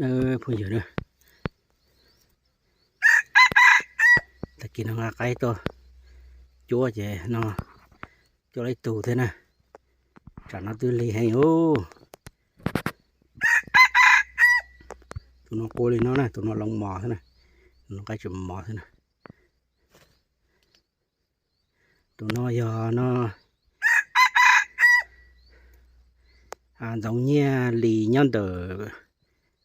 Phooj ywg na, tag kis no nqa qaib tuaj cuab ces no cuab tau ib tug thiab na. Tsam no twb lig heev ub. Tus no qua li no na, tus no loo mos xwb na, tus no qaib tseem mos xwb na. Tus no yog no, Ntxoov Nyiaj Lis nyob ntawm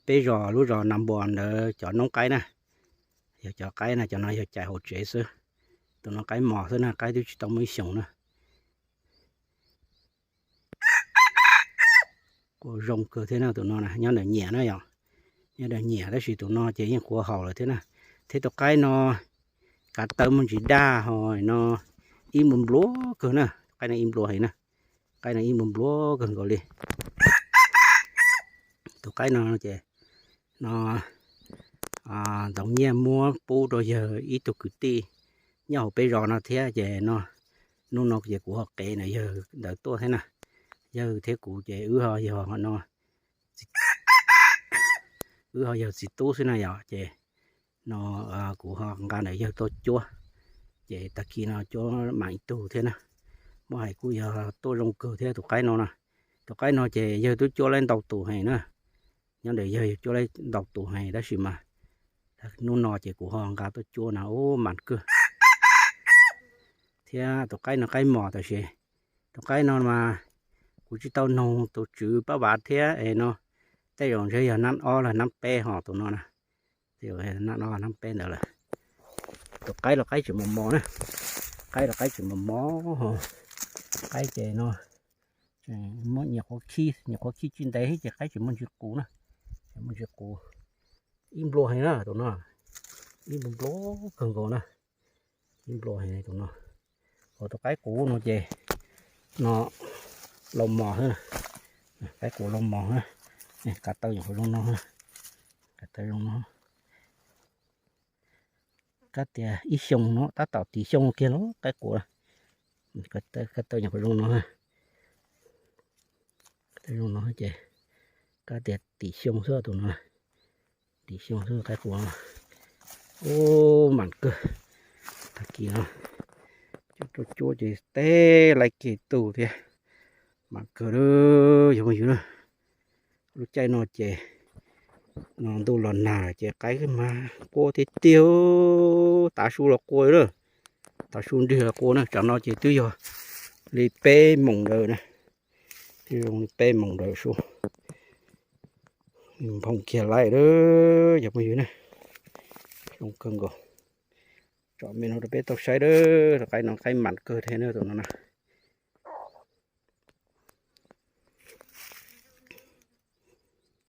peb zos, lub zos Nas Npuas ntawd cov noob qaib na. Yog cov qaib na, cov no yog cais hauv tsev xwb. Tus no qaib mos xwb na, qaib twb tsis tau muaj ib xyoos na. Qua zoo kawg thiab na, tus no na nyob ntawm nyiam na yom. Nyob ntawm nyiam tab sis tus no ces yeej qua haum lawm thiab na. Thiab tus qaib no kav taw muaj ntsis daj ho no, ib nplua nplua kawg na, qaib no ib nplua heev na. Qaib no ib nplua nplua kawg nkaus li. Tus qaib no ces no Ntxoov Nyiaj muab pub rau yawg ib tug kwv tij nyob hauv peb zos no thiab ces no hnub no ces kuv ho qev ntawm yawg ntawd tuaj thiab na. Yawg thiab kuv ces wb ho yog no, wb ho yog txiv tub xwb na yom, ces no kuv ho nqa ntawm yawg tuaj cuab. Ces tag kis no cuab mam ib tug thiab na. Muab hais kuj yog tuaj zoo kawg thiab tus qaib no na. Tus qaib no ces yawg twb cuab laib ntau tus heev na. Nyob ntawm yawg cuab laib ntau tus heev tab sis mas hnub no ces kuv ho nqa tuaj cuab na, ub, mam kawg. Thiab tus qaib no qaib mos tab sis tus qaib no mas kuv tsis tau noog tus tswv pab vav thiab es no, tej zaum ntshe yog nab ob los nab peb ho tus no na. Tej zaum nab ob nab peb ntawd lawm. Tus qaib los qaib tseem mos mos na, qaib los qaib tseem mos mos ho. Qaib ces no muab nyuam qhuav khib, nyuam qhuav khib tsis ntev ces qaib tseem muaj ntsis qus na, tseem muaj ntsis qus. Ib nplua heev na tus no, ib nplua nplua kawg nkaus na, ib nplua heev tus no. Ho tus qaib qus no ces no loo mos xwb na, qaib qus loo mos xwb. Kav taw nyuam qhuav zoo no, kav taw zoo no. Kab tias ib xyoo no, tab tom tim xyoo kiag los qaib qus. Kab taw nyuam qhuav zoo no, zoo no ces kab tias tim xyoo xwb tus no, tim xyoo xwb qaib qus. Ub, mam kawg. Tag kis no cuab cuab cuab ces teb laij kis tug thiab, mam kawg lawm yog phooj ywg na. Lub caij no ces no ntuj los nag ces qaib mas qua tiag tiag, tav su los qua na, tav su nrig los qua na. Tsam no ces twb yog li peb moos ntawd na, twb zoo li peb moos ntawd su, nphoo kiag laij lawm yog phooj ywg na. Zoo kawg nkaus. Tsom me no rau peb tau saib lawm, qaib no qaib mam kawg thiab na tus no na.